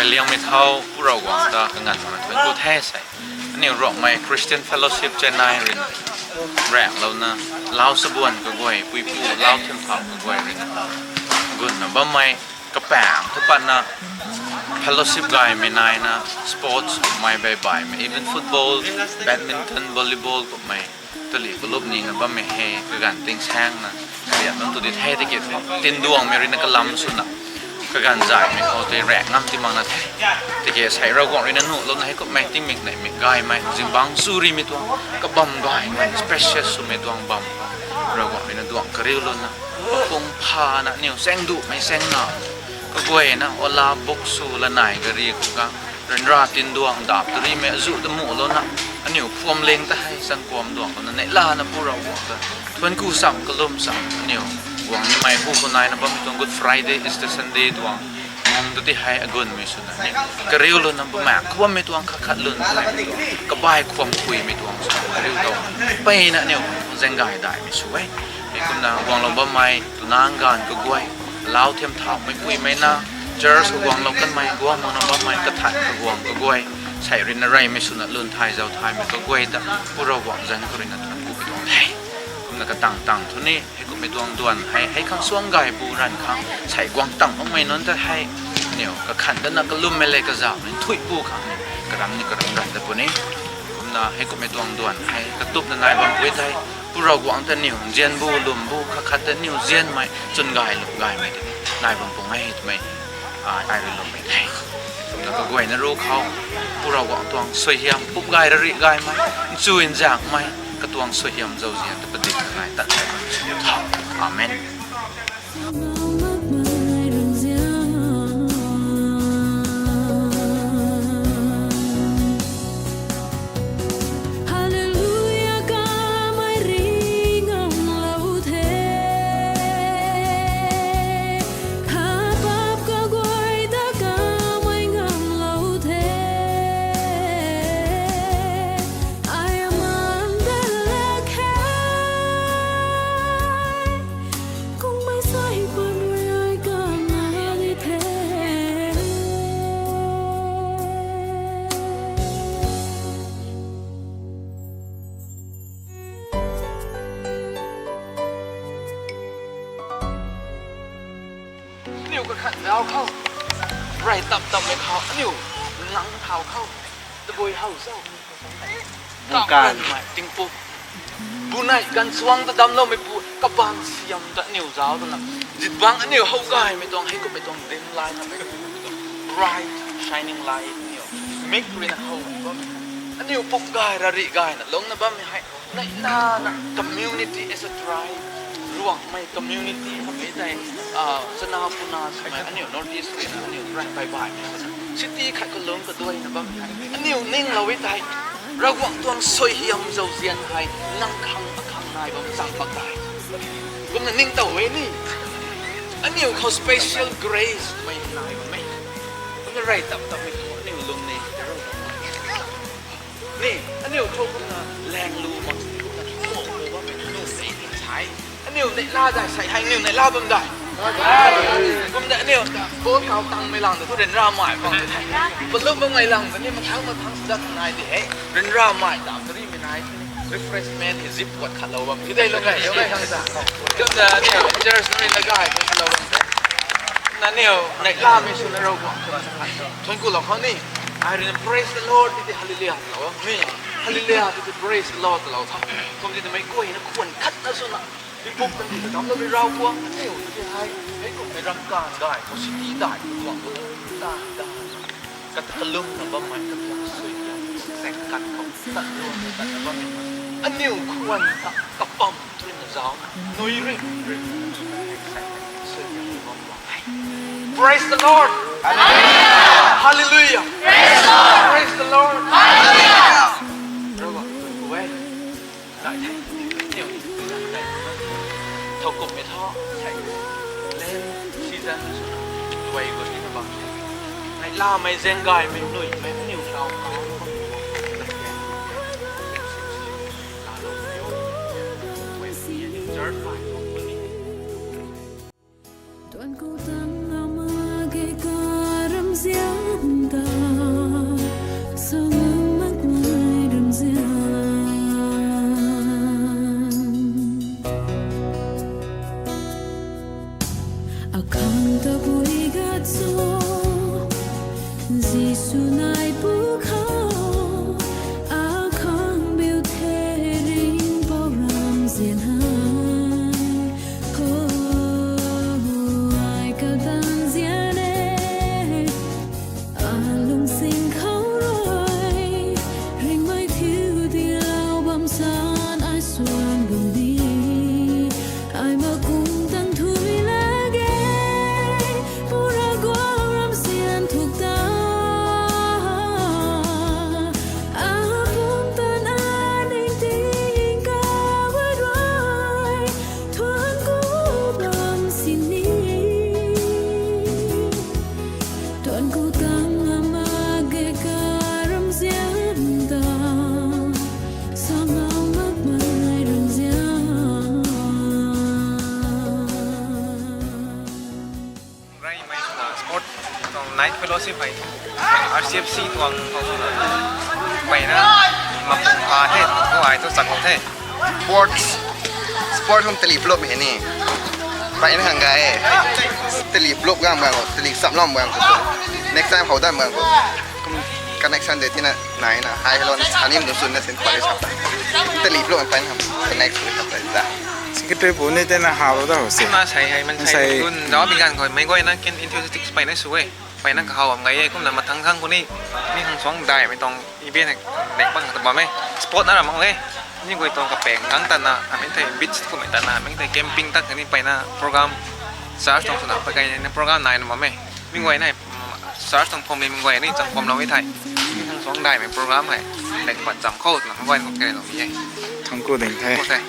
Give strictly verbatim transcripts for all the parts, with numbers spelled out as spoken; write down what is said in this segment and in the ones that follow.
Liangmei thau Pu Ravguangc ta kanganv mana thuanc ku the sei. Aniu Rongmei Christian Fellowship Chennai rui na raenglouna, lau sabuan kaguay, puipu lau themthau kaguay rui na gunna bammei kapaeng thu patna fellowship gaymei naina, sports mei baibaimei, even football, badminton, volleyball kummei tali kalup nina bammei hei kaganv tingsaengna kariat nunc tu di the tiki thu tinduangmei rui na kalam swna kaganv zaymei khou tei raeng ngam ti makna the. Tiki sei Ravguangc rui na nuhlouna hei kummei tingmik neihmik gaymei zingbangc churimei tuang kabam gaymei spacious swmei tuang bam Ravguangc rui na duang kariu luna pung phana aniu chaeng duhmei chaeng na kaguayna ola buk sw lanei gari khou kang ryanra tinduang dap tarimei azuh ta muhlouna aniu phuamling ta hei changkuam duang louna neihlana Pu Ravguangc ta thuanc ku cham kalum cham aniu guang nimei hu khou naina bammei tuang Good Friday, Easter Sunday tuang mung ta ti hei agunmei swna ni kariu luna bumaeng khou bammei tuang khat khat lun kabai khwam khuimei tuang sw kariu tau mpeyna aniu zaeng gay daihmei sw e. Hei kumna guanglou bammei twna ganv kaguay, lau themthaumei puimei na, church kaguanglou kanmei guang makna bammei kathan kaguang kaguay, sei rui na reymei swna lun thay zau thaymei kaguay ta Pu Ravguangc zanc khou rui na thuanc ku pi tuang the. Kumna katang tang thu ni hei kummei tuang duan hei hei khang suang gay bu ranv khang sei guang tang makmei nunc ta hei aniu kakhan dana kalummei le kazauhmei nthuih bu khang ni karam ni karam ran ta puni. Kumna hei kummei tuang duan hei katupna nai bampui thei Pu Ravguangc ta niw nzian bu lwm bu khat khat ta niw nzianmei chwn gay lum gaymei tei nai bam pung e twmei ai rui lwmmei the. Kumna kaguayna ru khou Pu Ravguangc tuang suaihiam pup gay rarih gaymei nchuy nzaengmei katuang suaihiam zauzian ta padik nai tat the. Amen. Hallelujah, kamei ringam lou the. Kapap kaguay ta kamei ngam lou the. Ai aman da lak he. Kungmei sai pan rui ai kamei di the. Aniu kakhan zau khou, rey tap tapmei khou aniu ngang thau khou, tabui how zau. Bungkanmei tingpuk, bunei ganv suang ta damcloumei pu kabang siam ta aniu zauc twna, zitbangc aniu how gaymei tuang hei kummei tuang dim lai na, bright shining light aniu mik rui na how bam, aniu pum gay rarih gayna lungcna bammei hei neihlana community as a tribe, Ruangmei community hamhmei tei, chana puna swmei aniu North East rui na aniu rai bai baimei city khat kalung kaduaina bammei hei aniu ninglou e tei, Ravguangc tuang suaihiam zauzian hei nang khang akhang nai bam chang bak tei, kumna ningtow e ni, aniu khou special grace mei nai bam e, kumna rey tap tapmei khou aniu lung ni ni, aniu khou kumna laeng lu mak sini kumna thu bammei nu sei ni sai. Aniu neihla dai sei hei aniu neihla bam dai. Kumna aniu ball kau tangmei lang ta thu ryanramei bam the. Palum bammei lang ta ni mathang mathang sdat nai di he. Ryanramei dam tarimei nai. Refreshment hei zip kuat khatlou bam. Kidei lung gay lou gay khang ta. Kumna aniu church rui na gay khatlou bam the. Kumna aniu neihlamei swna Ravguangc thuanc kulou khou ni, ai rui na praise the Lord titi hallelujah lou ni. Hallelujah titi praise the Lord lou tha. Kum ti twmei guayna khwan khatna swna, tingpuk tang ti ta damcloumei Ravguangc aniu titi hei, hei kummei ramkan dai khou city dai khou tuang khou ta ta kata kalumna bammei katuang suaihiam zaeng kat khou tat luangna tatna bammei aniu khwan ta kapam twna zaucna nui ri ri suaihiam bam bam e. Praise the Lord. Hallelujah. Praise the Lord. Ravguangc tun ku e. Nai the, aniu ni, thowkumhmei tho, sei, lane season swna, duai gut tina bam, neihlamei zaeng gaymei nuihmei aniu taw khou, church mei tuang puni. Tuan khou tang ama ke karamzian Si pai, R C F C tuang mpeyna mapung pha the, ko ai thu chak the. Sports, sports kum tali plop he ni. Pai na hang ga e. Tali plop gang bang ko, tali samlom bang ko. Next time how dan bang ko. Kum connection de tina nai na. Hai hello na sanim dun sun na sin college hap ta. Tali plop pai na connect sui hap ta. Secretary pu ni tena how da ho si. Na sai hai man sai. Sai. Dun da bi gan ko. Mei guay na kin enthusiastic pai na sui. Pai na kahau am gai e, kumna mathang thang ku ni, mi hang suang dai mei tuang event hei, nek bang ta bam e, sport na ram ang e, ni guay tuang kapeng kang tana, amin thei beach kumei tana, amin thei camping tak ni pai na program, church tuang swna pa kai na program nai na bam e, mi guay na, mm, church tuang phom ni mi guay ni chang phom lou e thei, mi hang suang dai mei program hei, nek pat cham khou na, mi guay na kare lou e. Thang ku ding the. Ku the.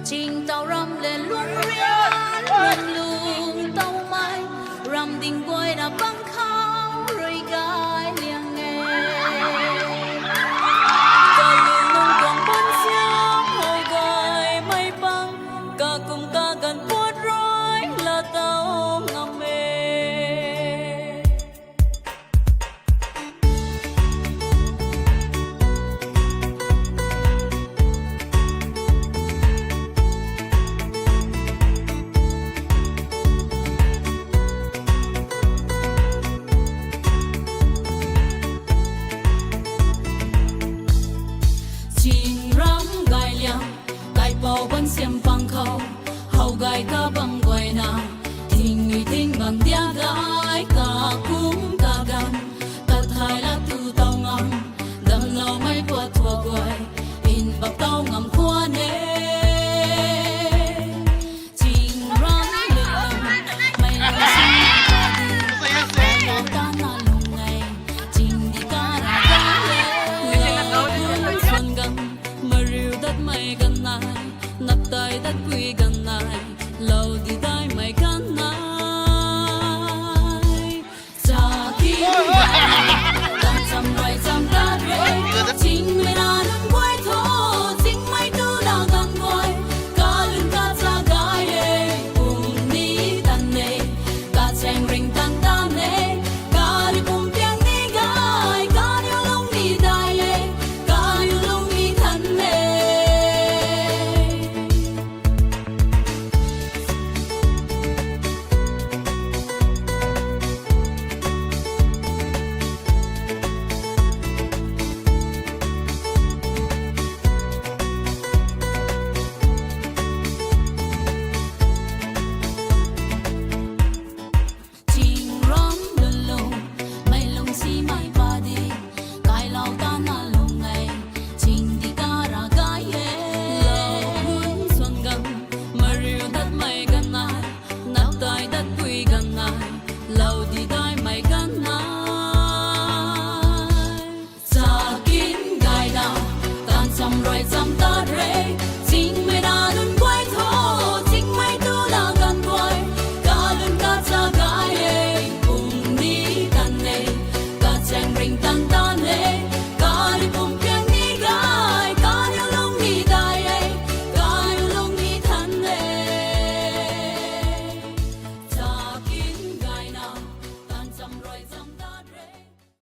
Ching tau ram le lung rian lung lung tau mai, ram ding guay na pang khou rui gay liang e. Kalung lung tuang ban siam hou gay mei pang, kakum kaganv puat rui la tau ngam e. Ching ram gay liang, kaipouc ban siam pang khou, how gay ka